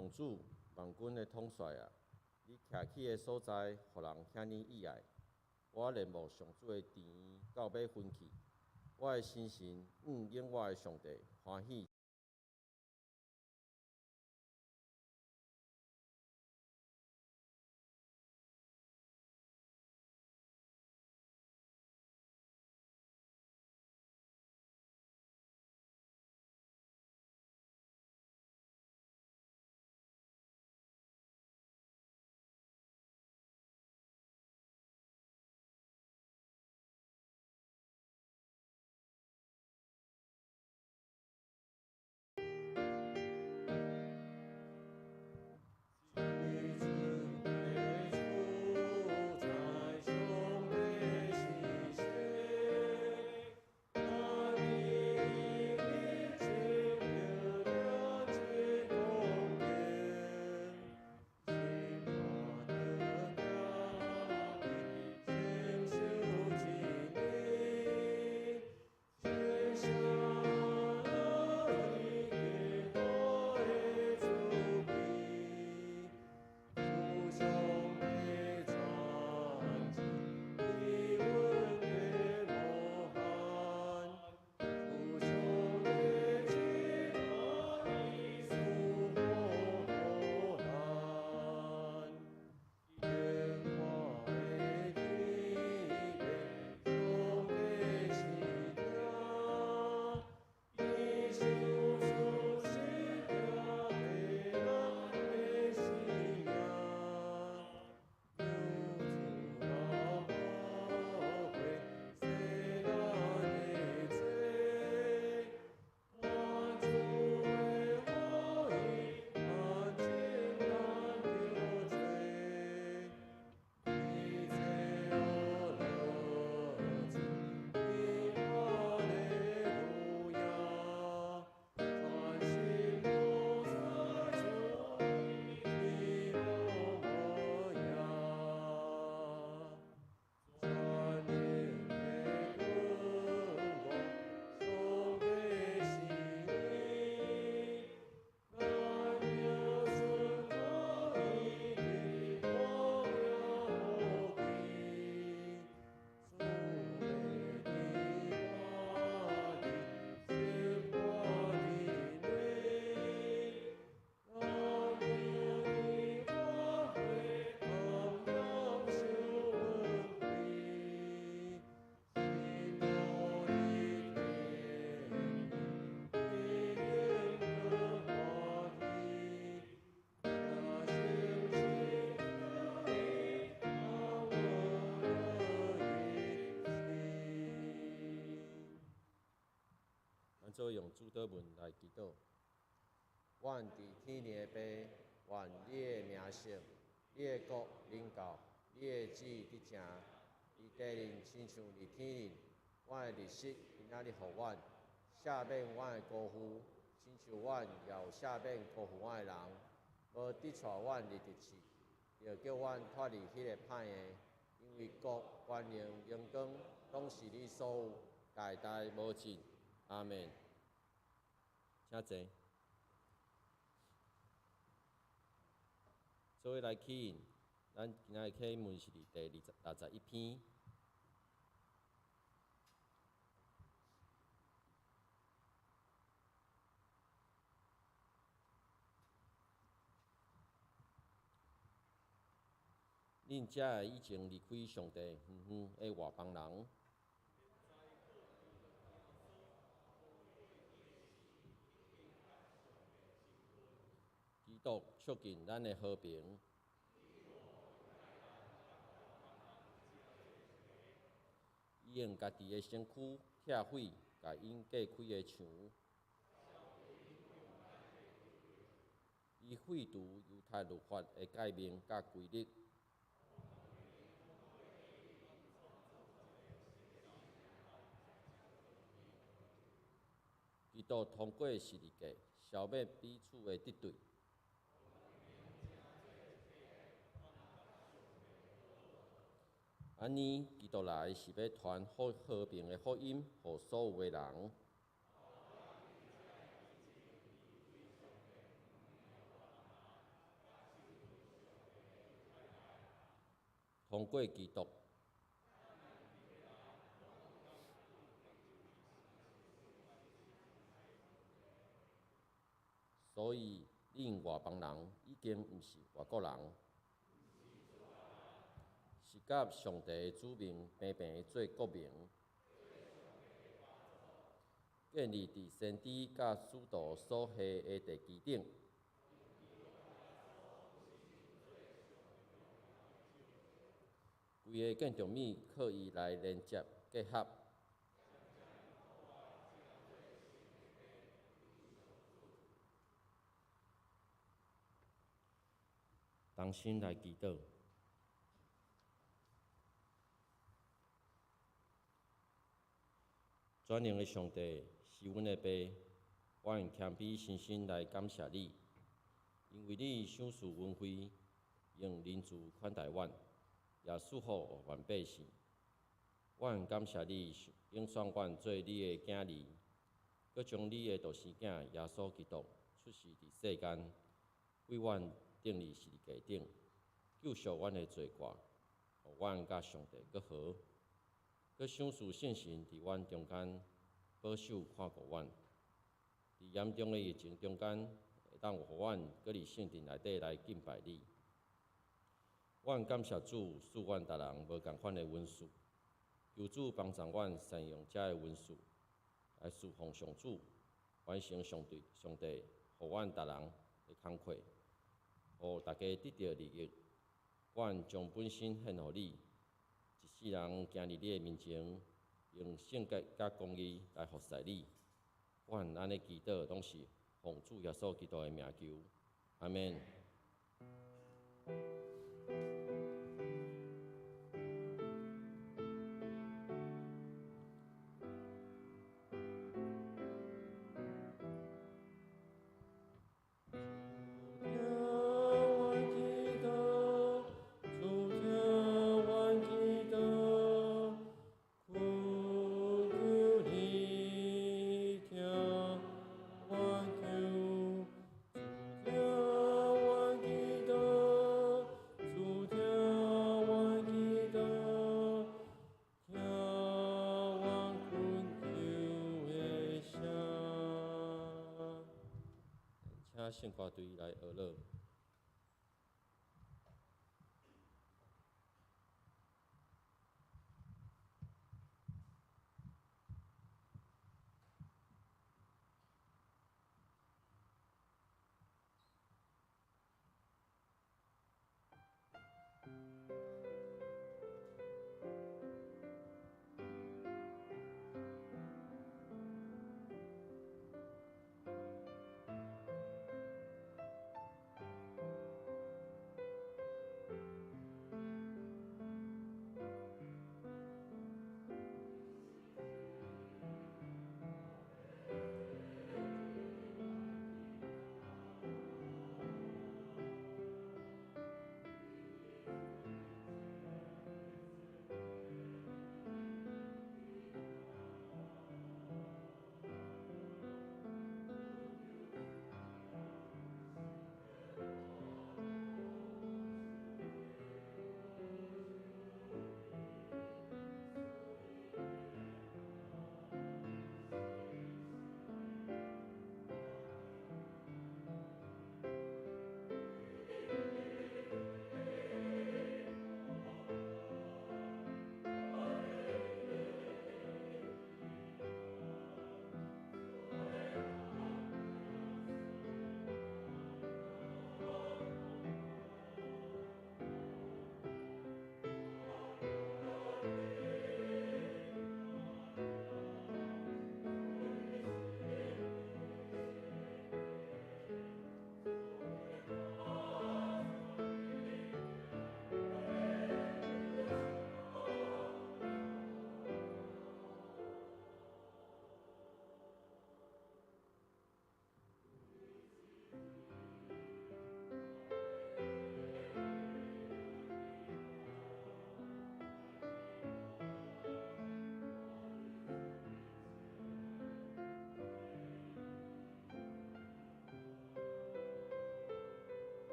上主，萬軍的統帥啊，你徛起的所在，予人遐爾意愛。我戀慕上主的殿到欲昏去，我的心神向永活的上帝歡喜。咱做用主禱文來祈禱。阮佇天頂的父，願你的名聖，你的國臨到，你的旨意得成，佇地面親像佇天頂。阮的日食今仔日予阮，赦免阮的辜負，親像阮也有赦免辜負阮的人。無得帶阮入敵試，著叫阮脫離彼个歹的，因為國、權能、榮光，攏是你所有，代代無盡。阿們。請坐。做伙來啟印，咱今仔日啟文是佇第二十、61篇。恁遮个已經離開上帝遠遠的外邦人。基督促進咱的和平。伊用家己的身軀拆毀共𪜶隔開的牆。伊廢除猶太律法的誡命佮規律。基督通過十字架，消滅彼此的敵對。按呢，基督來是欲傳和平的福音予所有的人。通過基督。所以，恁外邦人已經毋是外國人，是佮上帝子民平平做國民，建立佇先知佮使徒所下的地基頂。規个建築物靠伊來連接結合。同心來祈禱。全能的上帝是阮的爸，阮謙卑深深來感謝你，因為你賞賜恩惠，用仁慈款待阮，也賜福予阮百姓。阮感謝你，揀選阮做你的囝兒，閣將你的獨生囝耶穌基督出世佇世間，為阮釘佇十字架頂，救贖阮的罪過，予阮佮上帝閣和，閣賞賜聖神佇阮中間保守看顧阮。佇嚴重的疫情中間，會當予阮閣佇聖殿內底來敬拜你。阮感謝主賜阮逐人無仝款的恩賜，求主幫助阮善用這个恩賜，來侍奉上主，完成上帝上帝予阮逐人的工課，予大家得著利益。阮將本身獻予你，一世人行佇你的面前，用聖潔佮公義來服侍你。阮按呢祈禱，攏是奉主耶穌基督的名求，阿們。請聖歌隊來學樂。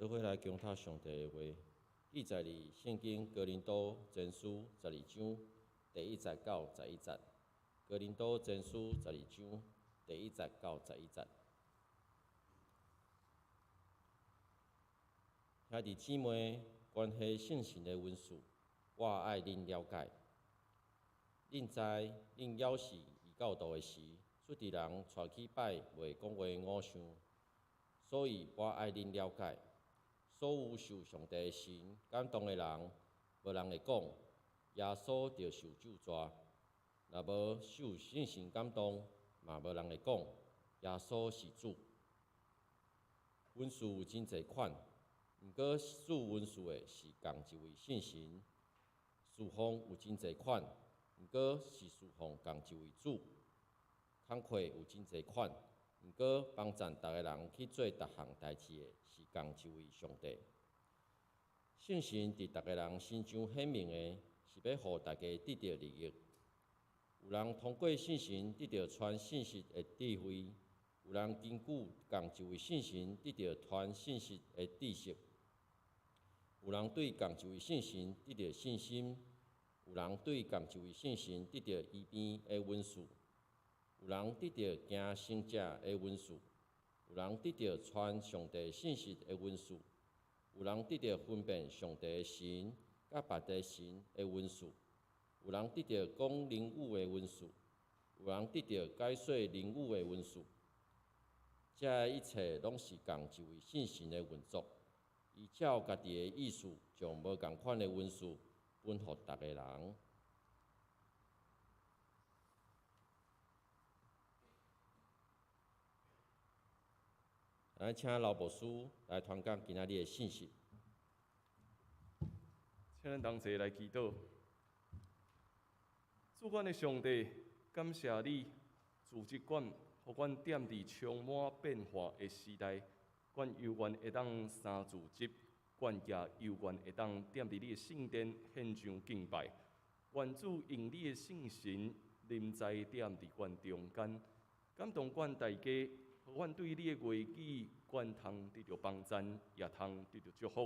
做伙來恭讀上帝的話，記載佇聖經哥林多前書十二章第一節到十一節。哥林多前書十二章第一節到十一節。兄弟姊妹，關係聖神的恩賜，我愛恁了解。恁知，恁猶是異教徒的時，出佇人帶去拜袂講話的偶像，所以我愛恁了解，所有受上帝神感動的人，無人會講耶穌著受咒詛；若無受聖神感動，嘛無人會講耶穌是主。恩賜有真濟款，毋過賜恩賜的是仝一位聖神；事奉有真濟款，毋過是事奉仝一位主。工課有真濟款，毋過幫贊逐个人去做逐項代誌的是仝一位上帝。聖神佇逐个人身上顯明的，是欲予大家得著利益。有人通過聖神得著傳信息的智慧，有人根據仝一位聖神得著傳信息的知識，有人對仝一位聖神得著信心，有人對仝一位聖神得著醫病的恩賜，有人得著行神蹟的恩賜，有人得著傳上帝信息的恩賜，有人得著分辨上帝的神佮別个神的恩賜，有人得著講靈語的恩賜，有人得著解說靈語的恩賜。這一切攏是仝一位聖神的運作，伊照家己的意思，將無仝款的恩賜分予逐个人。來請老牧師來傳講今仔日的信息。請咱同齊來祈禱。主阮的上帝，感謝你組織阮，予阮踮佇充滿變化的時代，阮猶原會當三自節，阮也猶原會當踮佇你的聖殿獻上敬拜。願主用你的聖神臨在踮佇阮中間，感動阮大家，予阮對你的話語，阮通得著幫贊，也通得著祝福。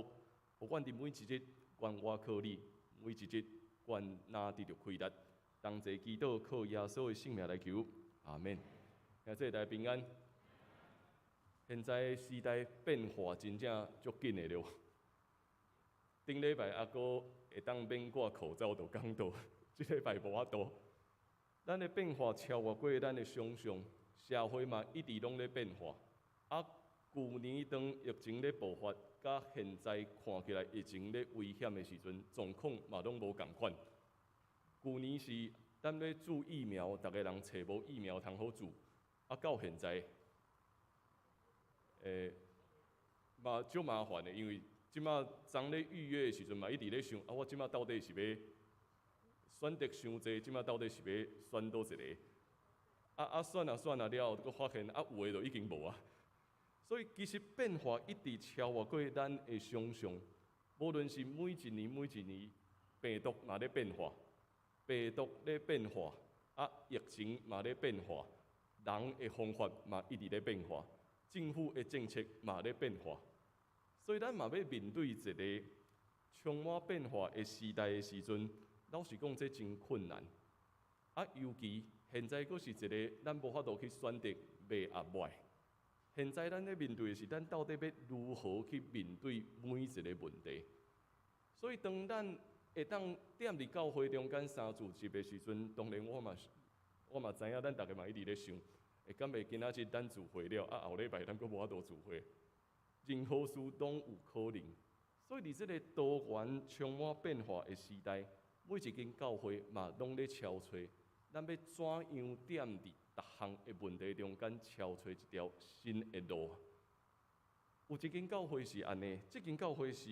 予阮佇每一日，阮倚靠你；每一日，阮若得著氣力。同齊祈禱，靠耶穌的聖名來求，阿們。兄弟大家平安。現在時代變化真正足緊的了。頂禮拜猶閣會當免掛口罩就講到，這禮拜無法度。咱的變化超越過咱的想像，社會嘛一直攏咧變化。啊，舊年當疫情咧爆發，佮現在看起來疫情咧危險的時陣，狀況嘛攏無仝款。舊年是咱咧注疫苗，逐个人揣無疫苗通好注，啊，到現在，嘛足麻煩的，因為這馬昨咧預約的時陣嘛，一直咧想，啊，我這馬到底是欲選擇傷濟，這馬到底是欲選佗一个？啊啊選啊選啊了後，閣發現啊有的就已經無啊。所以其實變化一直超越過咱的想像，無論是每一年每一年，病毒嘛咧變化，病毒咧變化，啊疫情嘛咧變化，人的方法嘛一直咧變化，政府的政策嘛咧變化，所以咱嘛欲面對一个充滿變化的時代的時陣，老實講，這真困難。啊，尤其現在閣是一个咱無法度去選擇買抑無愛。現在咱咧面對的是，咱到底欲如何去面對每一个問題？所以當咱會當踮佇教會中間三自節的時陣，當然我嘛我嘛知影，咱逐个嘛一直咧想，會敢會今仔日咱聚會了，啊後禮拜咱閣無法度聚會，任何事攏有可能。所以佇這个多元充滿變化的時代，每一間教會嘛攏咧敲揣，咱欲怎樣踮佇逐項的問題中間敲揣一條新的路？有一間教會是按呢，這間教會是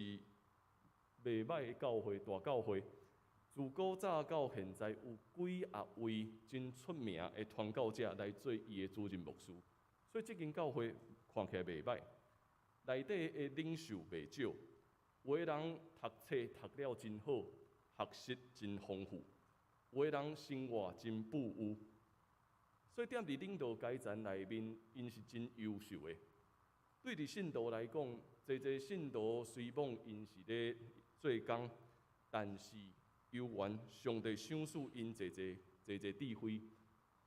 袂䆀的教會，大教會。自古早到現在，有幾仔位真出名的傳教者來做伊的主任牧師，所以這間教會看起來袂䆀。內底的領袖袂少，有的人讀冊讀了真好，學識真豐富；有的人生活真富裕，所以踮佇領導階層內面，𪜶是真優秀的。對佇信徒來講，濟濟信徒雖罔𪜶是咧做工，但是猶原上帝賞賜𪜶濟濟濟濟智慧，予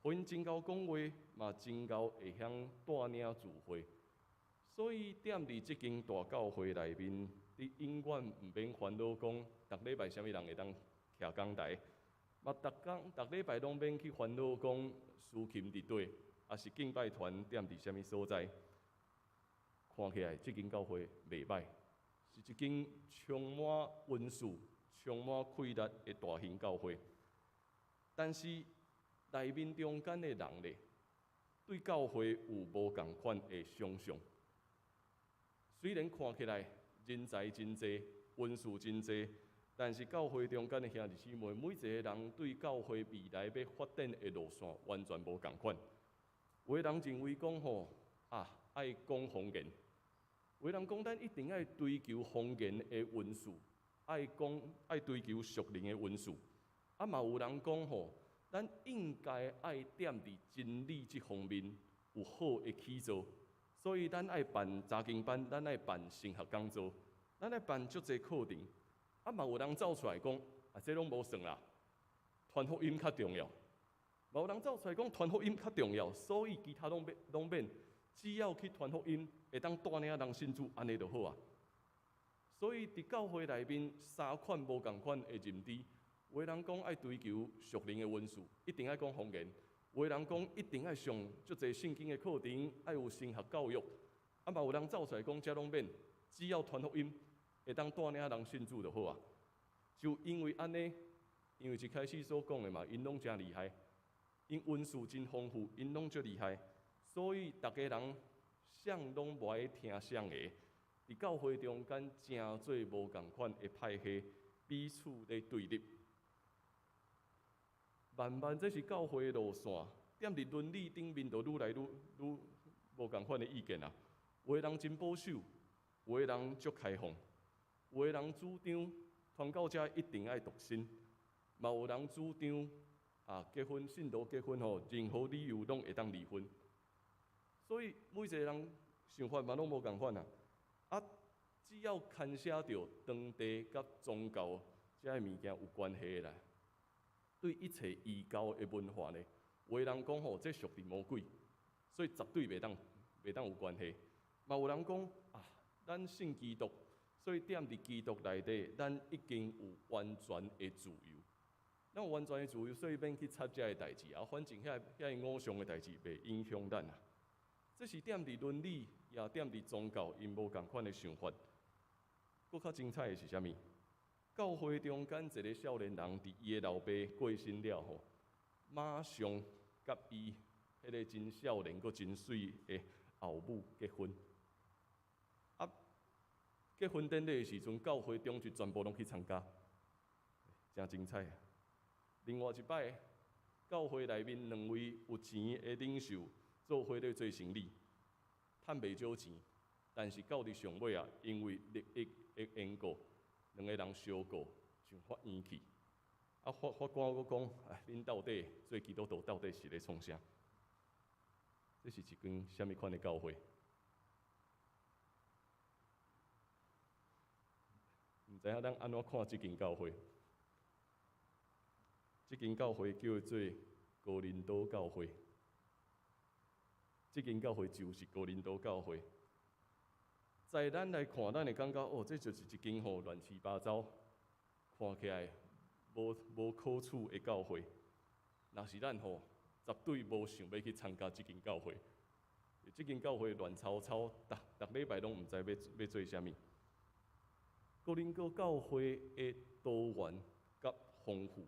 𪜶真𠢕講話，嘛真𠢕會曉帶領聚會。所以踮佇這間大教會內面，你永遠毋免煩惱講，逐禮拜啥物人會當徛講台，嘛逐工逐禮拜攏免去煩惱講司琴佇佗，抑是敬拜團踮佇啥物所在。看起來這間教會袂䆀，是一間充滿恩賜、充滿氣力的大型教會。但是內面中間的人咧，對教會有無仝款的想象。雖然看起來人才真濟，恩賜真濟，但是教會中間的兄弟姊妹，每一個人對教會未來欲發展的路線完全無仝款。有的人認為講吼啊，愛講方言；有的人講咱一定愛追求方言的恩賜，愛講愛追求屬靈的恩賜。啊，嘛有人講吼，咱應該愛踮佇真理這方面有好的起造，所以咱愛辦查經班，咱愛辦神學講座，咱愛辦足濟課程。啊，嘛有人走出來講，啊，這攏無算啦，傳福音較重要。嘛有人走出來講傳福音較重要，所以其他攏免攏免，只要去傳福音，會當帶領人信主，按呢就好啊。所以佇教會內面，三款無仝款的認知，有的人講愛追求屬靈的恩賜，一定愛講方言；有的人講一定愛上足濟聖經的課程，愛有神學教育。啊，嘛有人走出來講，這攏免，只要傳福音，會當帶領人信主就好啊。就因為按呢，因為一開始所講的嘛，𪜶攏誠厲害，𪜶恩賜真豐富，𪜶攏足厲害，所以逐家人啥攏無愛聽啥个，佇教會中間成做無仝款的派系，彼此咧對立。慢慢這是教會的路線，踮佇倫理頂面就愈來愈愈無仝款的意見啊。有的人真保守，有的人足開放，有的人主張傳教者一定愛獨身，嘛有人主張啊結婚信徒結婚吼，任何理由攏會當離婚。所以每一個人想法嘛攏無仝款啊。啊，只要牽涉著當地佮宗教這个物件有關係的啦，對一切異教的文化呢，有的人講吼，這屬佇魔鬼，所以絕對袂當有關係。嘛有人講啊，咱信基督，所以踮佇基督內底，咱已經有完全的自由。咱有完全的自由，所以免去插這个代誌啊。反正遐遐个偶像的代誌袂影響咱啊。這是踮佇倫理，也踮佇宗教，𪜶無仝款的想法。閣較精彩的是啥物？教會中間一個少年人，佇伊的老爸過身了後，馬上佮伊彼个真少年、閣真媠的後母結婚。啊，結婚典禮的時陣，教會中就全部攏去參加，誠精彩。另外一擺，教會內面兩位有錢的領袖做伙咧做生理，趁袂少錢，但是到佇上尾啊，因為利益的緣故，兩个人相告上法院去。啊，法官閣講：哎，恁到底做基督徒到底是咧創啥？這是一間啥物款的教會？毋知影咱按怎看這間教會？這間教會叫做哥林多教會。這間教會就是哥林多教會。在咱來看，咱會感覺哦，這就是一間吼亂七八糟，看起來無可取的教會。若是咱吼，絕對無想欲去參加這間教會。這間教會亂糟糟，逐逐禮拜攏毋知欲做啥物。哥林多教會的多元佮豐富，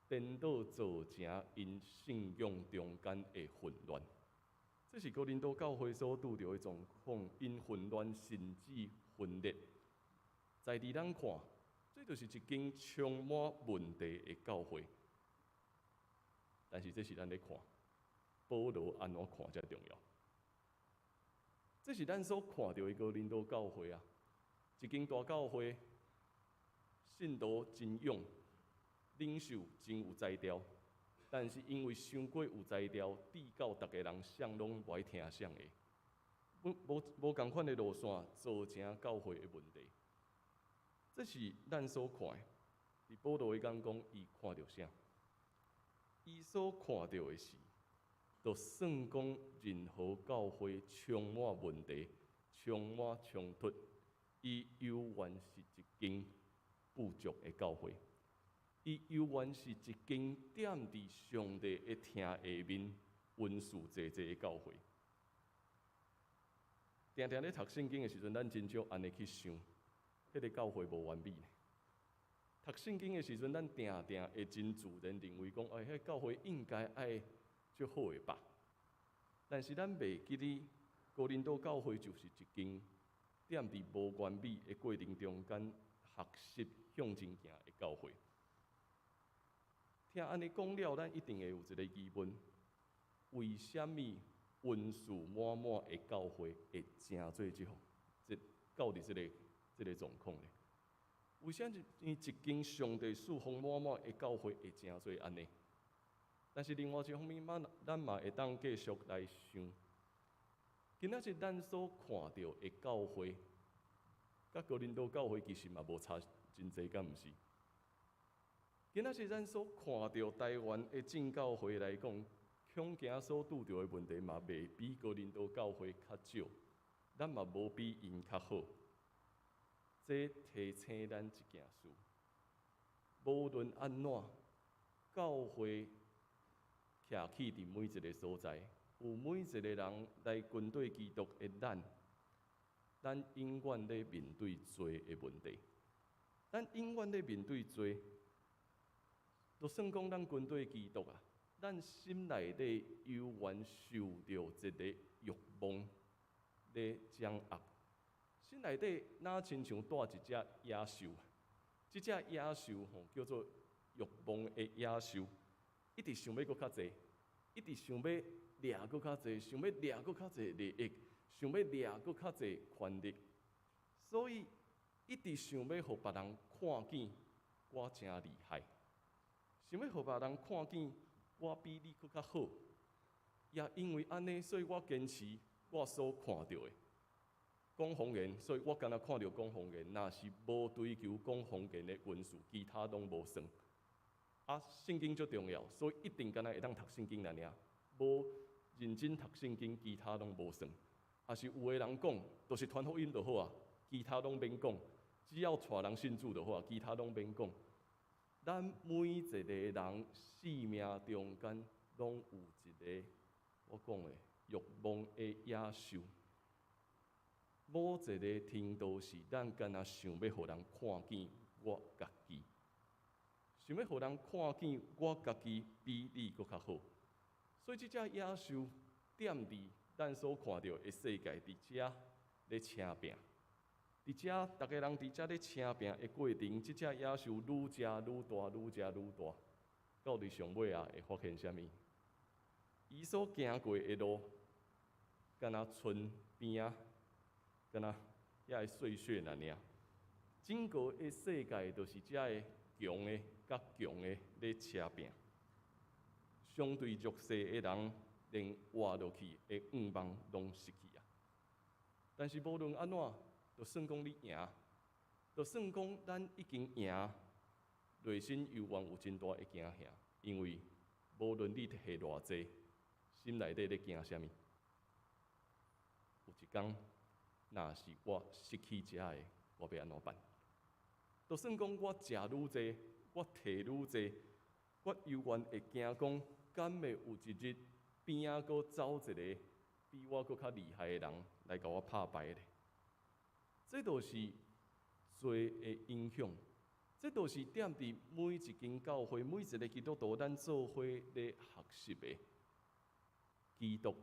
顛倒造成𪜶信仰中間的混亂。這是哥林多教會所拄著的狀況，𪜶混亂甚至分裂。在佇咱看，這就是一間充滿問題的教會。但是這是咱咧看，保羅按怎看才重要。這是咱所看著的哥林多教會啊，一間大教會，信徒真勇，領袖真有才調，但是因為傷過有才調，致到逐家人啥攏無愛聽啥个，無無仝款的路線，造成教會的問題。這是咱所看的。佇保羅的眼光，伊看著啥？伊所看著的是，就算講任何教會充滿問題、充滿衝突，伊猶原是一間富足的教會。伊猶原是一間踮佇上帝的疼下面恩賜濟濟的教會。定定咧讀聖經的時陣，咱真少按呢去想，彼個教會無完美。讀聖經的時陣，咱定定會真自然認為講，哎，彼個教會應該愛足好的吧？但是咱袂記得，哥林多教會就是一間踮佇無完美的過程中間學習向前行的教會。聽按呢講了，咱一定會有一個疑問：為啥物恩賜滿滿的教會會成做這項？這到佇這個狀況呢？為啥物一間上帝賜福滿滿的教會會成做按呢？但是另外一方面，咱嘛會當繼續來想，今仔日咱所看著的教會，佮哥林多教會其實嘛無差真濟，敢毋是？今仔日咱所看著台灣的正教會來講，恐驚所拄著的問題嘛袂比哥林多教會較少，咱嘛無比𪜶較好。這提醒咱一件事：無論按怎，教會徛起佇每一個所在，有每一個人來跟隨基督的咱，咱永遠咧面對罪的問題。咱永遠咧面對罪，就算講咱跟隨基督啊，咱心內底猶原受著一個欲望咧掌握。心內底若親像蹛一隻野獸，這隻野獸吼叫做欲望的野獸，一直想欲閣較濟，一直想欲掠閣較濟，想欲掠閣較濟利益，想欲掠閣較濟權力，所以一直想欲予別人看見我誠厲害，想欲予別人看見我比你閣較好，也因為按呢，所以我堅持我所看著的。講方言，所以我干焦看著講方言，若是無追求講方言的恩賜，其他攏無算。啊，聖經足重要，所以一定干焦會當讀聖經爾爾，無認真讀聖經，其他攏無算。啊是有的人講，就是傳福音就好啊，其他攏免講，只要帶人信主就好啊，其他攏免講。咱每一個人生命中間，攏有一個我講的欲望的野獸。某一個程度是咱干焦想欲予人看見我家己，想欲予人看見我家己比你閣較好，所以這隻野獸踮佇咱所看著的世界，佇遮咧捙拼，佇遮逐个人佇遮咧捙拼的過程，這隻野獸愈食愈大，愈食愈大，到佇上尾仔會發現啥物？伊所行過的路，敢若賰邊仔。敢若遐个碎屑爾爾，整個的世界就是遮个強的佮強的咧捙拼，相對弱勢的人，連活落去的願望攏失去啊！但是無論按怎，就算講你贏，就算講咱已經贏，內心猶原有真大的驚嚇，因為無論你提偌濟，心內底咧驚啥物？有一工，若是我失去這个，我欲按怎辦？就算講我食愈濟，我提愈濟，我猶原會驚講，敢會有一日邊仔閣走一個比我閣較厲害的人來共我拍敗咧？這就是罪的影響，這就是踮佇每一間教會、每一個基督徒，咱做伙咧學習的。基督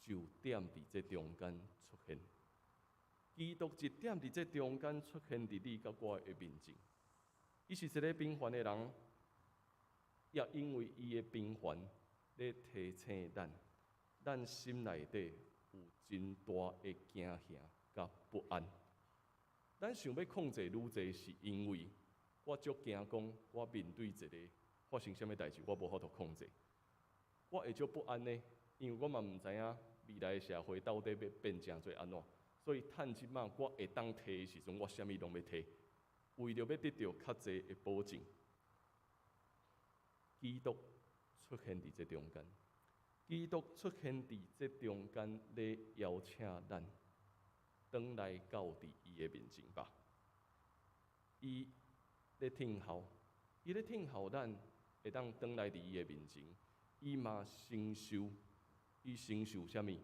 就踮佇這中間出現。基督就踮佇這中間出現佇你佮我的面前。伊是一個平凡的人，也因為伊的平凡，咧提醒咱，咱心內底有真大的驚嚇佮不安。咱想欲控制愈濟，是因為我足驚講，我面對一個發生啥物代誌，我無法度控制，我會足不安呢，因為我嘛毋知影未來的社會到底欲變成做按怎。所以趁這擺我會當提的時陣，我啥物攏欲提，為著欲得著較濟的保證。基督出現佇這中間，基督出現佇這中間，咧邀請咱轉來到佇伊的面前吧。伊咧聽候，伊咧聽候咱會當轉來佇伊的面前。伊嘛承受，伊承受啥物？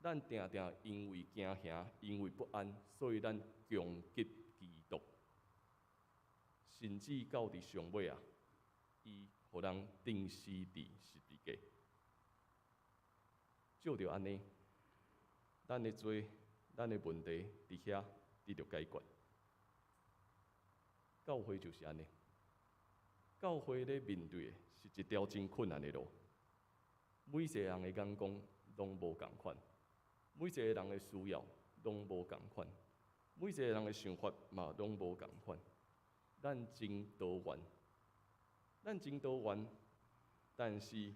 咱定定因為驚嚇，因為不安，所以咱攻擊基督，甚至到佇上尾啊，伊予人釘死佇十字架。照著按呢，咱的罪，咱的問題佇遐得著解決。教會就是按呢，教會咧面對的是一條真困難的路，每一個人的眼光攏無仝款，每一個人的需要攏無仝款，每一個人的想法嘛攏無仝款。咱真多元，咱真多元，但是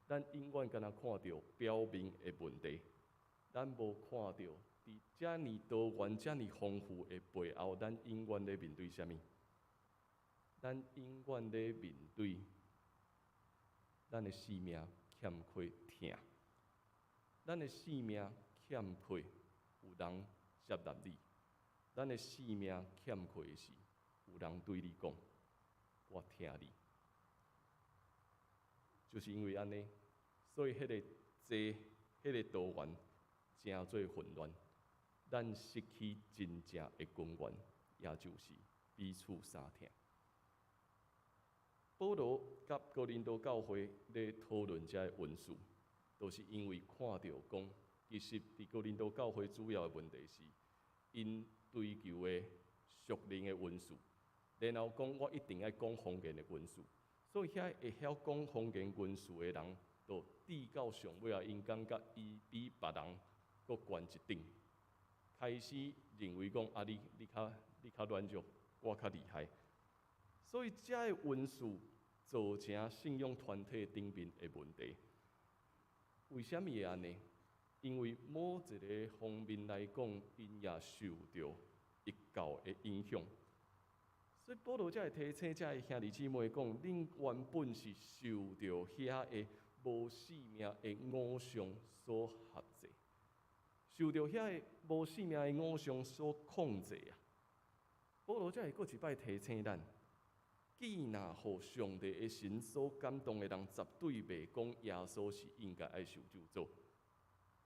咱永遠干焦看著表面的問題，咱無看著佇遮爾多元、遮爾豐富的背後，咱永遠咧面對啥物？咱永遠咧面對咱的生命欠缺疼，咱的生命欠缺有人接納你，咱的生命欠缺的是有人對你講：我疼你。就是因為按呢，所以彼个濟，彼个多元，成做混亂，咱失去真正的根源，也就是彼此相疼。保羅佮哥林多教會咧討論這个恩賜，都是因為看著講，其實佇哥林多教會主要的問題是，𪜶追求的屬靈的恩賜，然後講我一定愛講方言的恩賜，所以遐會曉講方言恩賜的人，就至到上尾啊，𪜶感覺伊比別人閣懸一等，開始認為講啊，你較軟弱，我較厲害。所以這个恩賜造成信仰團體頂面的問題。為啥物會按呢？因為某一个方面來講，𪜶也受著異教的影響。所以保羅才會提醒這个兄弟姊妹講：恁原本是受著遐个無性命的偶像所轄制，受著遐个無性命的偶像所控制啊。保羅才會閣一擺提醒咱：既若予上帝的神所感動的人，絕對袂講耶穌是應該愛受咒詛。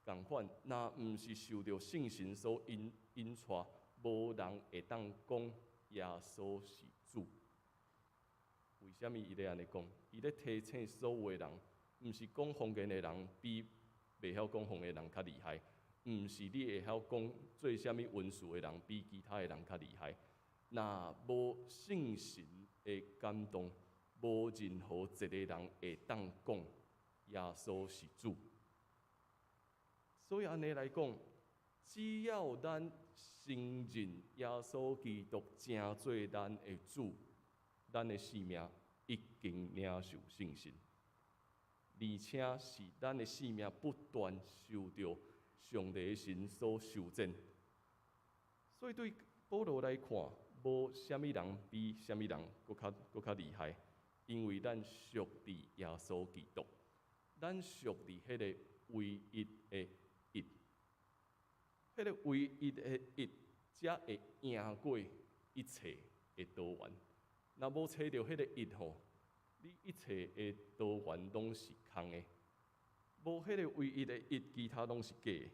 仝款，若毋是受著聖神所引帶，無人會當講耶穌是主。為啥物伊咧按呢講？伊咧提醒所有的人，毋是講方言的人比袂曉講方言的人較厲害，毋是你會曉講做啥物恩賜的人比其他的人較厲害。若無聖神的感動，無任何一个人會當講耶穌是主。所以按呢來講，只要咱承認耶穌基督成做咱的主，咱的生命已經領受聖神，而且是咱的生命不斷受著上帝的神所修剪。所以對保羅來看，無啥物人比啥物人閣較厲害，因為咱屬佇耶穌基督，咱屬佇彼个唯一的一，彼个唯一的一，才會贏過一切的多元。若無揣著彼个一吼，你一切的多元攏是空的。無彼个唯一的一，其他攏是假的。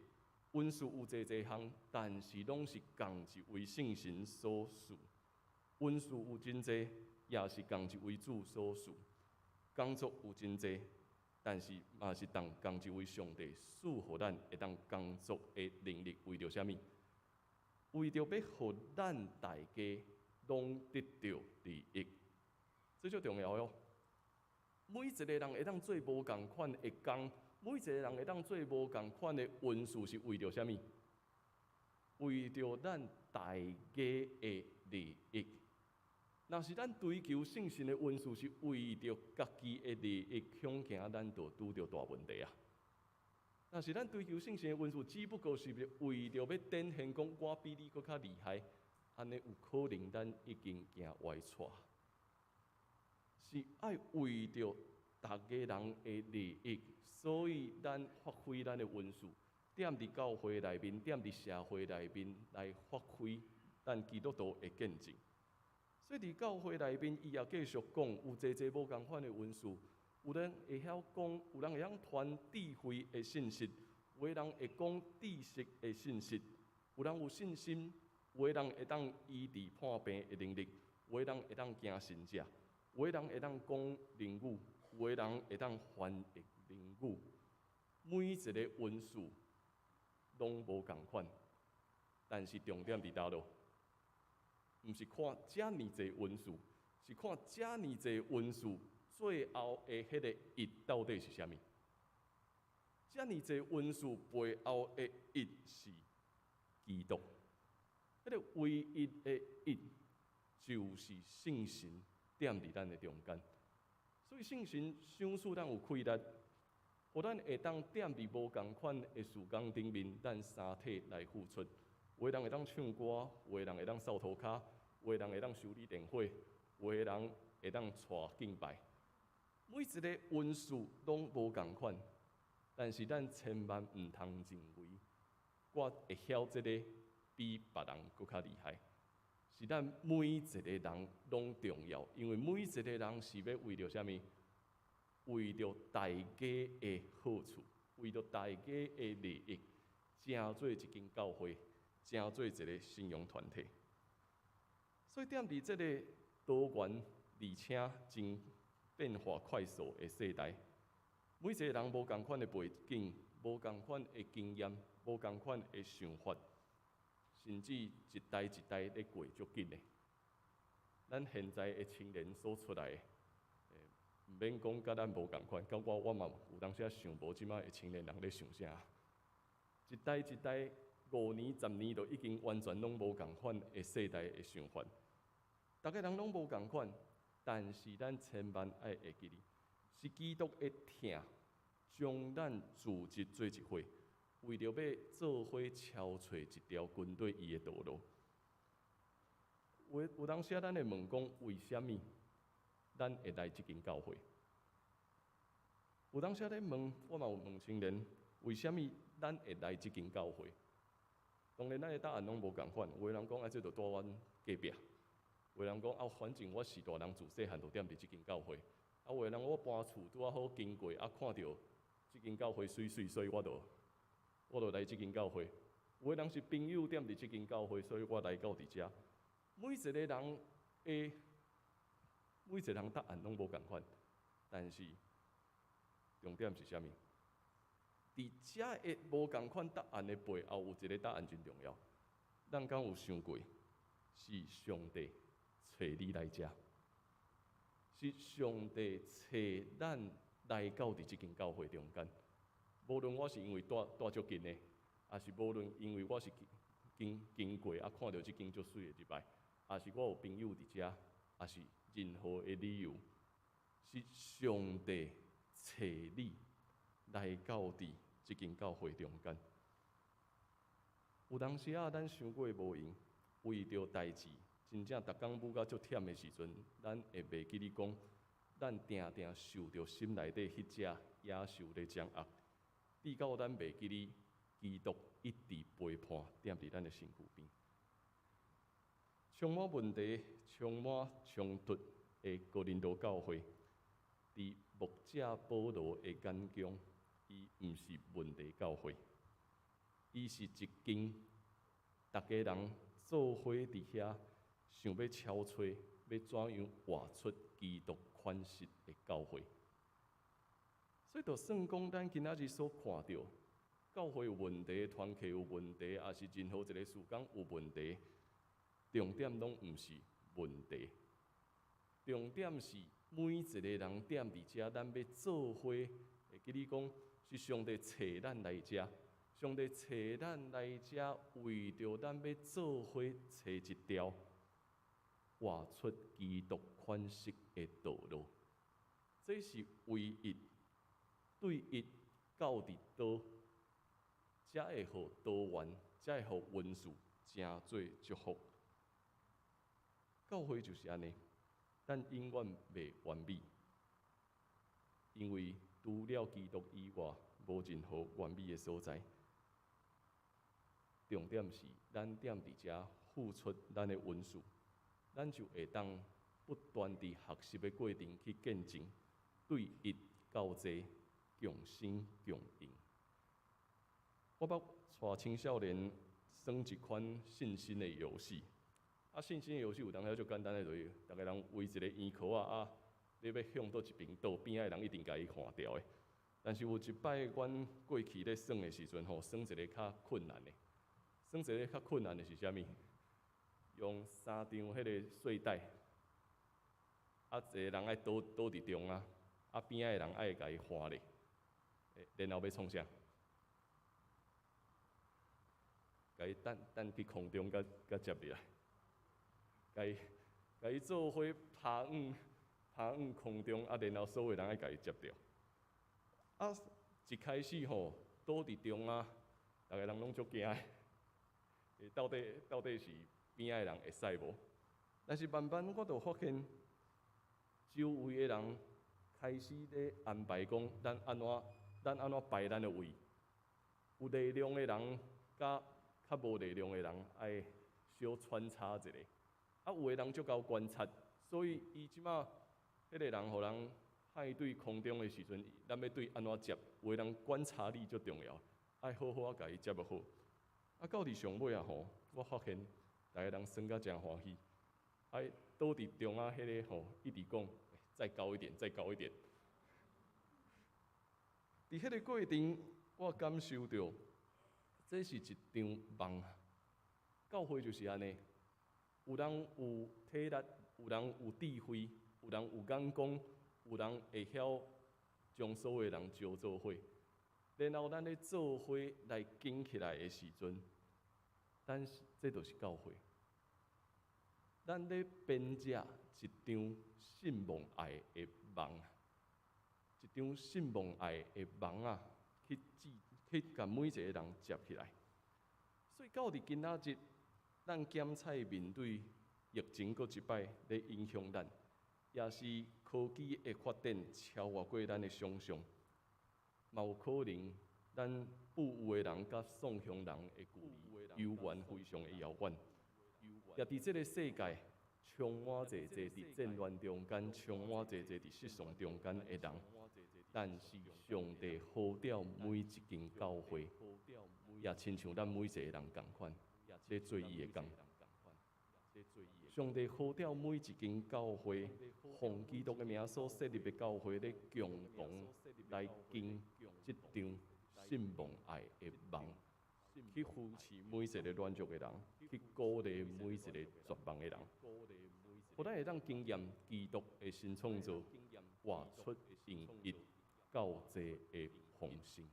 恩賜有濟濟項，但是攏是仝一位聖神所賜。恩賜有真濟，也是仝一位主所賜。工作有真濟，但是嘛是仝一位上帝賜予咱會當工作的能力，為著啥物？為著欲予咱大家攏得著利益，這足重要喲。每一个人會當做無仝款的工，每一個人會當做無仝款的恩賜，是為著啥物？為著咱大家的利益。若是咱追求聖神的恩賜，是為著家己的利益，恐驚咱就拄著大問題啊！若是咱追求聖神的恩賜，只不過是為著欲展現講我比你閣較厲害，按呢有可能咱已經行歪錯。是愛為著逐个人的利益，所以咱發揮咱的恩賜，踮佇教會內面，踮佇社會內面來發揮咱基督徒的見證。所以佇教會內面，伊也繼續講，有濟濟無仝款的恩賜，有人會曉講，有人會曉傳智慧的信息，有的人會講知識的信息，有人有信心，有的人會當醫治破病的能力，有的人會當行神跡，有的人會當講靈語，有的人會當翻譯靈語。每一个恩賜攏無仝款，但是重點佇佗落？毋是看遮爾濟恩賜，是看遮爾濟恩賜最後的彼个一到底是啥物？遮爾濟恩賜背後的一是基督，彼个唯一的一就是聖神踮佇咱的中間。所以聖神賞賜咱有氣力，予咱會當踮佇無仝款的事工頂面，咱三體來付出。有的人會當唱歌，有的人會當掃塗跤，有的人會當修理電火，有的人會當帶敬拜。每一个恩賜攏無仝款，但是咱千萬毋通認為我會曉這个比別人閣較厲害。是咱每一个人攏重要，因為每一个人是欲為著啥物？為著大家的好處，為著大家的利益，成做一間教會，成做一个信仰團體。所以踮佇這个多元而且真變化快速的世代，每一个人無仝款的背景、無仝款的經驗、無仝款的想法，甚至一代一代咧過足緊的。咱現在的青年所出來的，毋免講佮咱無仝款，感覺我嘛有當時仔想無這擺的青年人咧想啥。一代一代5年、10年就已經完全攏無仝款的世代的想法，逐个人攏無仝款，但是咱千萬愛會記得，是基督的疼，將咱組織做一伙，為著欲做伙敲揣一條跟綴伊的道路。有當時咱會問講，為啥物咱會來這間教會？有當時咧問，我嘛有問青年，為啥物咱會來這間教會？當然，咱的答案攏無仝款。有的人講啊，這就蹛阮隔壁；有的人講啊，反正我是大人，自細漢就踮佇這間教會。啊，有的人我搬厝拄仔好經過，啊，看著這間教會媠媠，所以我就來這間教會。有的人是朋友踮佇這間教會，所以我來到佇遮。每一个人答案攏無仝款，但是重點是啥物？佇遮个無仝款答案的背後，有一个答案真重要。咱敢有想過，是上帝揣你來遮，是上帝揣咱來到佇這間教會中間。無論我是因為蹛足近的，抑是無論因為我是經過啊，看著這間足媠的禮拜，抑是我有朋友佇遮，抑是任何的理由，是上帝揣你來到佇這間教會中間。有當時仔，咱傷過無閒，為著代誌，真正逐工舞甲足忝的時陣，咱會袂記得講，咱定定受著心內底彼隻野獸咧掌握，直到咱袂記得基督一直陪伴踮佇咱的身軀邊。充滿問題、充滿衝突的哥林多教會，佇牧者保羅的眼中，伊毋是問題教會，伊是一間逐家人做伙佇遐想欲敲揣，欲怎樣活出基督款式的教會。所以，就算講咱今仔日所看著教會有問題、團契有問題，抑是任何一个事工有問題，重點攏毋是問題，重點是每一个人踮佇遮，咱欲做伙，會記得講是上帝揣咱來遮，上帝揣咱來遮，為著咱欲做伙揣一條活出基督款式的道路，這是唯一對伊到佇佗才會予多元，才會予恩賜成做祝福。教會就是按呢，咱永遠袂完美，因為除了基督以外，無任何完美的所在。重點是，咱踮佇遮付出咱的恩賜，咱就會當不斷佇學習的過程去見證，對一到濟，共生共榮。我捌帶青少年耍一款信心的遊戲。啊，信心的遊戲有當時足簡單的，就是逐个人圍一個圓箍仔啊，你欲向佗一邊倒，邊仔的人一定共伊換掉的。但是有一擺，阮過去咧耍的時陣吼，耍一个較困難的，耍一个較困難的是啥物？用三張彼个睡袋，啊，一个人愛倒倒佇中央，啊，邊仔的人愛共伊換咧，然後欲創啥？共伊擲擲去空中，佮佮接入來，共伊共伊做伙拋往拋往空中，啊，然後所有人愛共伊接著。啊，一開始吼，倒佇中央，逐个人攏足驚的，到底到底是邊仔的人會使無？但是慢慢我就發現，周圍的人開始咧安排講，咱按怎咱按怎排咱的位，有力量的人佮較無力量的人愛小穿插一下。啊，有的人足𠢕觀察，所以伊這馬彼個人予人派對空中的時陣，咱欲對按怎接？有的人觀察力足重要，愛好好仔共伊接好。啊，到佇上尾啊吼，我發現逐个人耍甲誠歡喜，啊，倒佇中央彼个吼，一直講，再高一點，再高一點。佇彼個過程，我感受著，這是一場夢。教會就是按呢，有人有體力，有人有智慧，有人有眼光，有人會曉將所有人招做伙。然後咱咧做伙來建起來的時陣，咱這就是教會。咱咧編織一張信望愛的網，一張信望愛的網仔，去織去共每一个人接起來。所以到佇今仔日，咱檢採面對疫情閣一擺咧影響咱，也是科技的發展超越過咱的想象，嘛有可能咱富有的人佮喪鄉人的距離猶原非常的遙遠。也佇這个世界充滿濟濟佇戰亂中間，充滿濟濟佇失喪中間的人，但是上帝呼召每一間教會，也親像咱每一个人仝款，咧做伊的工。上帝呼召每一間教會，奉基督的名所設立的教會，咧共同來經這張信望愛的網，去扶持每一個軟弱的人，去鼓勵每一個絕望的人，予咱會當經驗基督的新創造，活出用一到濟的豐盛。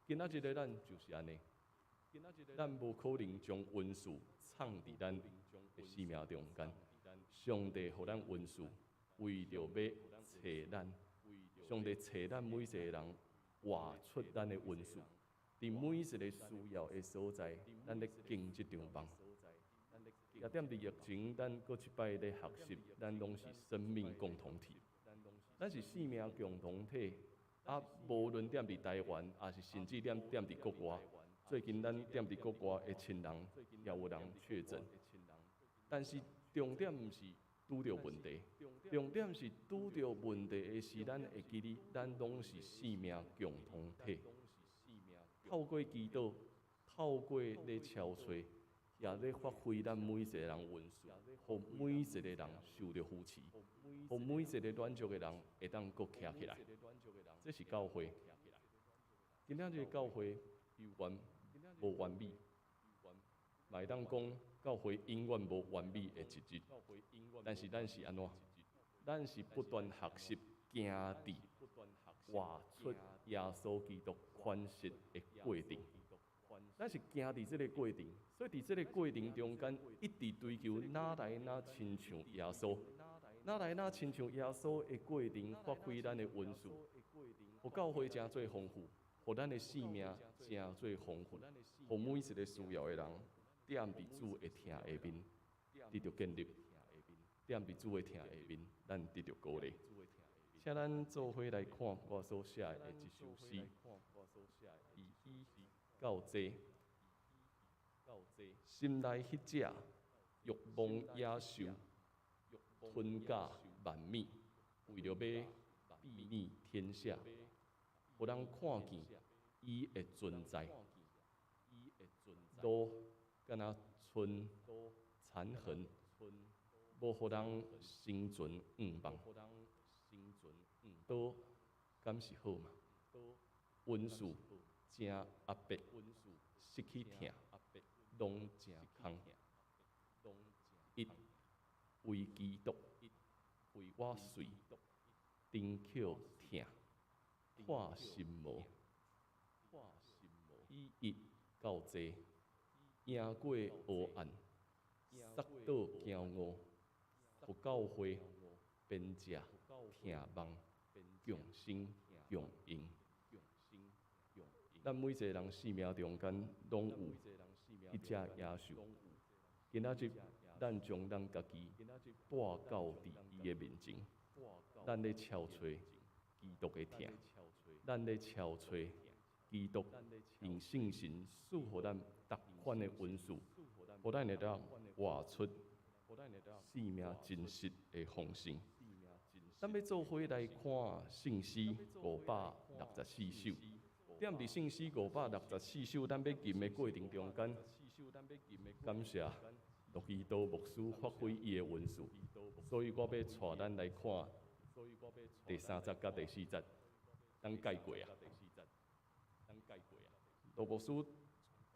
今仔日的咱就是按呢，咱無可能將恩賜藏佇咱的生命中間。上帝予咱恩賜，為著欲揣咱，上帝揣咱每一個人，活出咱的恩賜。佇每一個需要的所在，咱咧經這張網。也踮佇疫情，咱閣一擺咧學習，咱攏是生命共同體。咱是生命共同體。啊，無論踮佇台灣，抑是甚至踮踮佇國外，最近咱踮佇國外的親人也有人確診。但是重點毋是拄著問題，重點是拄著問題的時，咱會記得，咱攏是生命共同體。透過祈禱，透過咧敲催，也咧發揮咱每一個人恩賜，予每一個人受著扶持，予每一個軟弱的人會當閣徛起來。這是教會。今仔日教會猶原無完美，嘛會當講教會永遠無完美的一日。但是咱是按怎？咱是不斷學習，行佇活出耶穌基督款式的過程。咱是行佇這个過程，所以佇這个過程中間，一直追求愈來愈親像耶穌，愈來愈親像耶穌的過程，發揮咱的恩賜，予教會成做豐富，予咱的生命誠做豐富，予每一个需要的人，踮佇主的疼下面得著建立，踮佇主的疼下面，咱得著鼓勵。請咱做伙來看我所寫的這首詩，以以到這，心內彼隻慾望野獸，吞甲萬物，為著欲睥睨天下，予人看見伊的存在，路敢若賰殘痕，無予人生存向望，刀敢是好嗎？恩賜誠壓迫，失去疼，攏誠空。一為基督，我隨丁克疼，破心魔，以一到濟，贏過黑暗，殺倒驕傲，予教會編織疼夢，共生共榮。咱每一个人生命中間攏有彼隻野獸。今仔日，咱將咱家己帶到佇伊的面前，咱咧敲揣基督的疼，咱咧敲揣基督用聖神賜予咱逐款的恩賜，予咱會當活出生命真實的豐盛。咱欲做伙來看聖詩564首。踮佇聖詩564首，咱欲吟的過程中間，感謝陸基道牧師發揮伊的恩賜，所以我欲帶咱來看第三節佮第四節，咱蓋過啊。陸牧師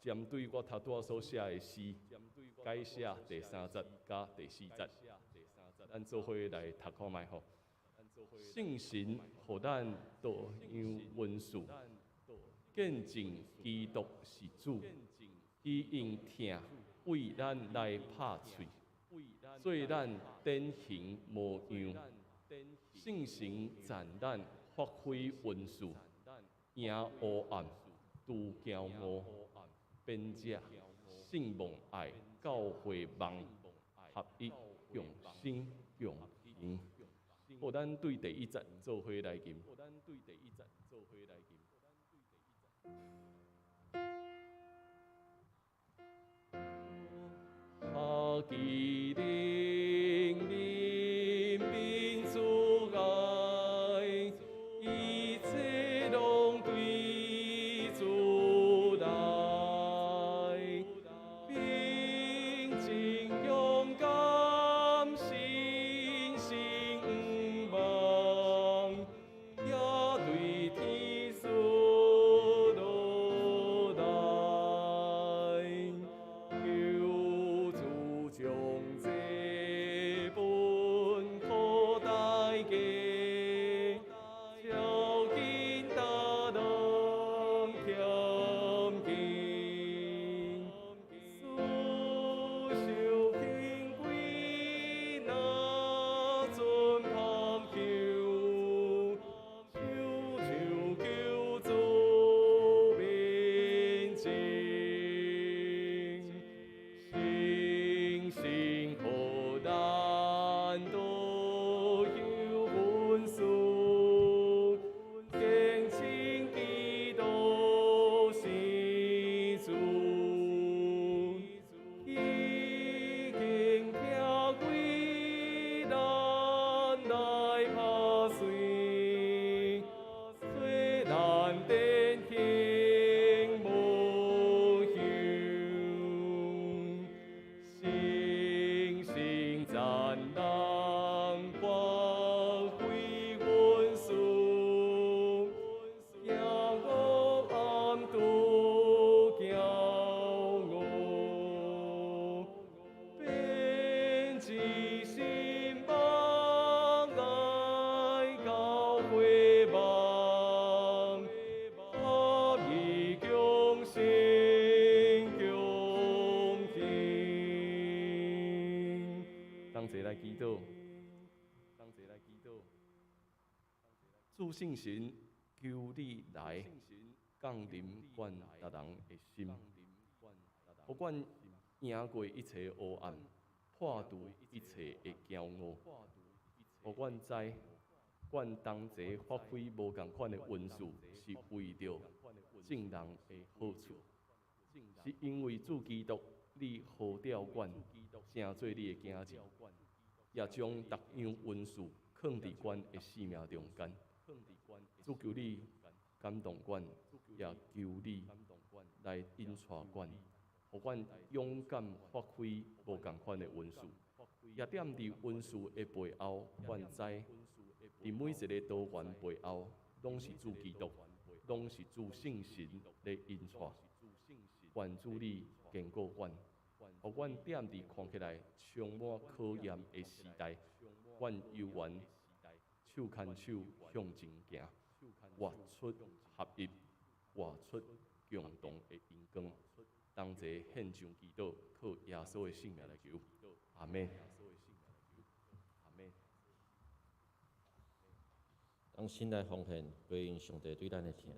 針對我頭拄仔所寫的詩，改寫第三節佮第四節，咱做伙來讀看覓吼。聖神予咱多樣恩賜，見證基督是主，伊用疼為咱來拍碎，做咱典型模樣。聖神讚咱發揮恩賜，贏黑暗，除驕傲，編織信望愛教會夢，合一共生共榮。好，咱對第一節做伙來吟。咱對第一節做伙來吟。哈基靈憐憫主愛，一切攏對主來，平靜勇敢，信心望，也對天主落來，求主將這分予大家，超緊大人添緊，思想平歸那陣盼求，手手求主面前，聖神予咱多有恩賜，堅稱基督是主，已經疼為咱來拍碎，做咱典型模樣。聖神讚咱發揮恩賜，贏黑暗除驕傲，編織信望愛教會夢，合一共生共榮。同齊來祈禱，同齊來祈禱。主聖神，求你來，降臨阮逐人的心，予阮贏過一切黑暗，破除一切的驕傲，予阮知，阮同齊發揮無仝款的恩賜，是為著眾人的好處，是因為主基督，你呼召阮，成做你的囝兒，也將逐樣恩賜囥佇阮的生命中間。主求你感動阮，也求你來引帶阮，予阮勇敢發揮無仝款的恩賜。也踮佇恩賜的背後，阮知佇每一個多元背後，攏是主基督，攏是主聖神咧引帶。願主你堅固阮，予阮踮佇看起來充滿考驗的時代，阮猶原手牽手向前行，活出合一，活出共同的榮光。同齊獻上祈禱，靠耶穌的聖名來求，阿們。當心來奉獻，歸應上帝對咱的疼。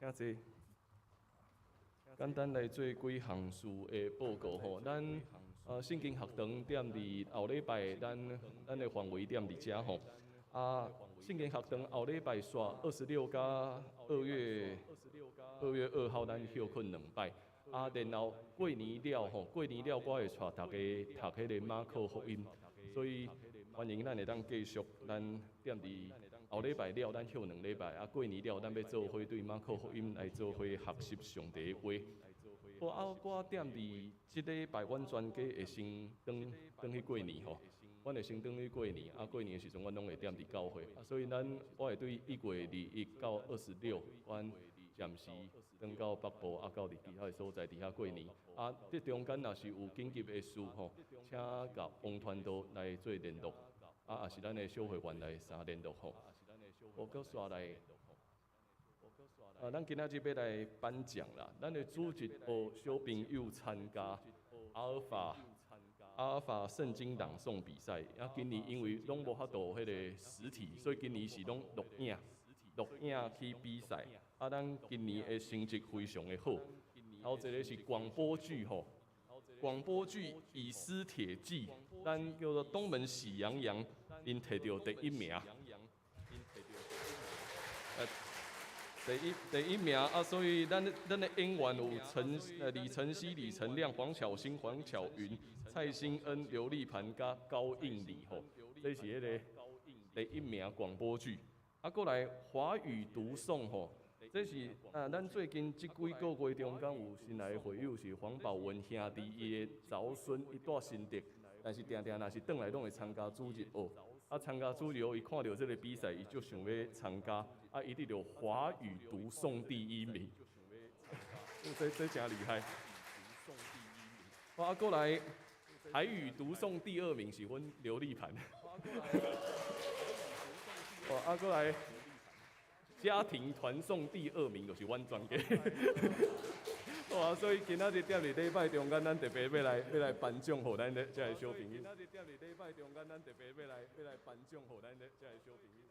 請坐。簡單來做幾項事的報告吼，咱聖經學堂踮佇後禮拜，咱的範圍踮佇遮吼。啊，聖經學堂後禮拜煞26佮2月2號，咱歇睏兩擺。啊，然後過年了吼，過年了我會帶大家讀彼个馬可福音，所以歡迎咱會當繼續，咱踮佇後禮拜了，咱歇兩禮拜。啊，過年了，咱欲做伙對馬可福音來做伙學習上帝的話。好，啊，我踮佇這禮拜，阮全家會先轉轉去過年吼。阮會先轉去過年，啊，過年的時陣，阮攏會踮佇教會。啊，所以咱我會對1月21到26，阮暫時轉到北部，啊，到佇其他的所在佇遐過年。啊，這中間若是有緊急的事吼，請共王傳道來做聯絡，啊，也是咱的小會員來相聯絡吼。我閣煞來，啊，咱今仔日欲來頒獎啦，咱的主日學小朋友參加阿爾法。阿爾法聖經朗誦比賽，啊，今年因為攏無法度彼个實體，所以今年是攏錄影，錄影去比賽。啊，咱今年的成績非常的好。頭一个是廣播劇吼，廣播劇《以斯帖記》，咱叫做東門喜羊羊，𪜶提著第一名。第一名啊，所以咱的演員有李晨曦、李晨亮、黃巧欣、黃巧雲、蔡新恩、劉麗盤佮高應禮吼，這是彼个第一名廣播劇。啊，閣來華語讀誦吼，這是啊，咱最近這幾個月中間有新來的會友是黃寶文兄弟伊的侄孫，伊住新竹，但是定定若是轉來攏會參加主日學。啊，參加主日學，伊看著這个比賽，伊就想欲參加，啊，伊得著華語讀誦第一名，這誠厲害。啊，閣來台語讀誦第二名是阮劉麗盤。哇，啊，閣來家庭團誦第二名就是阮全家。哇，所以今仔日踮佇禮拜中間，咱特別欲來頒獎予咱的這个小朋友。今仔日踮佇禮拜中間，咱特別欲來頒獎予咱的這个小朋友。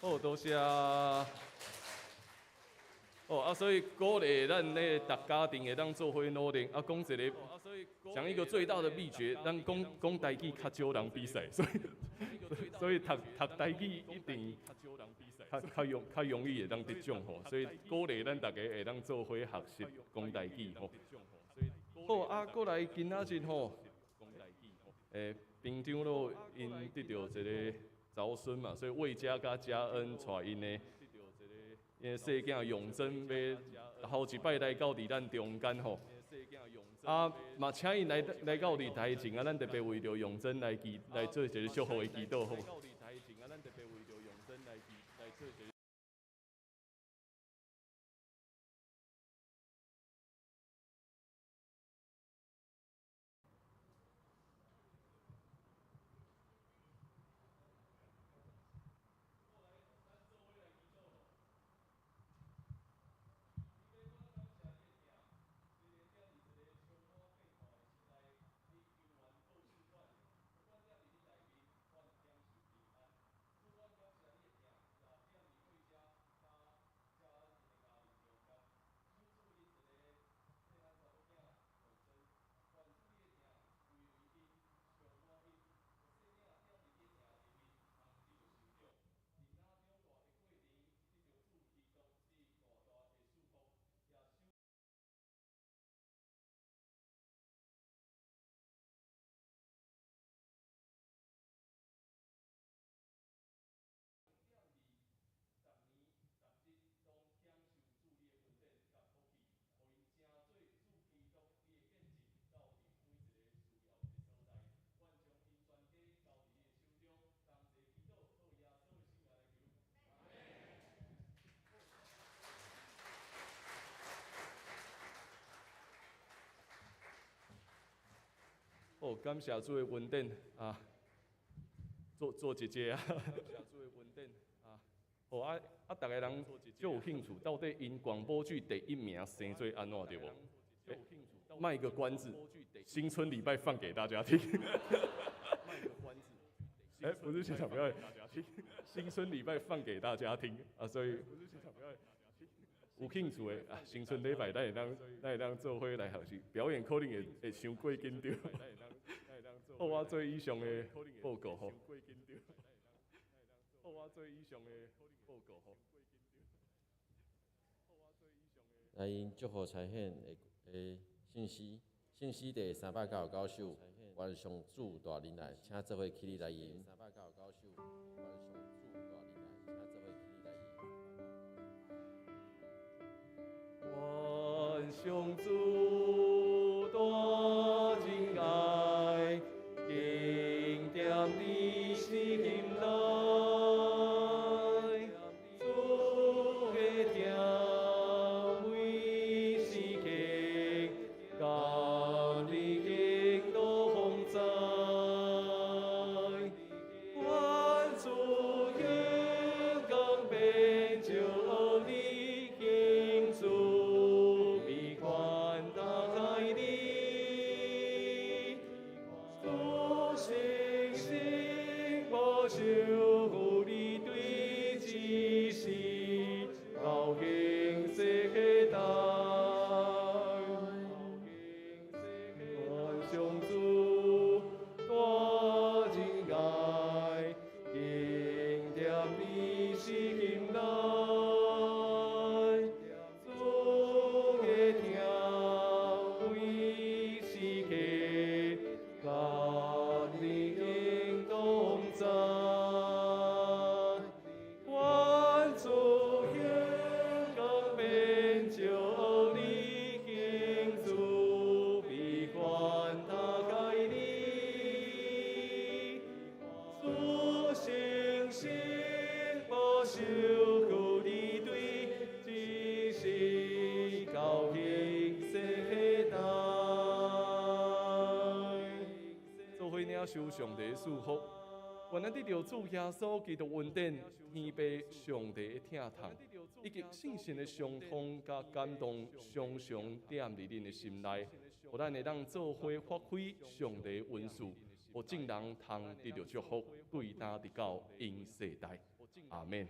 好，多謝。哦，啊，所以鼓勵咱咧逐家庭會當做伙努力。啊，講一个，講一個最大的秘訣，咱講講台語較少人比賽，所以讀台語一定較容易會當得獎吼。所以鼓勵咱逐家會當做伙學習講台語吼。好，啊，閣來今仔日吼，平長老𪜶得著一个侄孫嘛，所以魏家佮嘉恩帶𪜶的，𪜶細囝永貞欲頭一擺來到佇咱中間吼，啊，嘛請𪜶來到佇台前啊，咱特別為著永貞來做一个祝福的祈禱好無？哦，感謝主的恩典啊！做做姐姐啊！感謝主的恩典啊！哦啊啊！逐个人足有興趣，到底𪜶廣播劇第一名生做按怎對無？賣個關子，新春禮拜放給大家聽。賣個關子，欸，不是現場表演，新春禮拜放給大家聽啊！所以有興趣的啊，新春禮拜咱會當做伙來學習表演，可能會傷過緊張。好，我做以上的報告吼。好，我做以上的報告吼。來因祝福差遣的信息，信息第399首，願上主大仁愛，請做伙起立來吟。399首，願上主大仁愛，請做伙起立來吟。願上主大仁愛，經踮你心內，主的疼每時刻，佮你行路同在，願主榮光遍照你，行慈悲款待你，主誠實保守你對這世到永世代。願上主大仁愛，經踮你心內，主的疼每時刻，佮你行同在。願主榮光遍照你，行慈悲款待你，主誠實保守你對這世到永世代。做伙領受上帝的祝福，願咱得著主耶穌基督恩典，天父上帝的疼痛，以及聖神的相通佮感動，常常踮佇恁的心內，予咱會當做伙發揮上帝的恩賜，予眾人通得著祝福，對今直到永世代。阿們。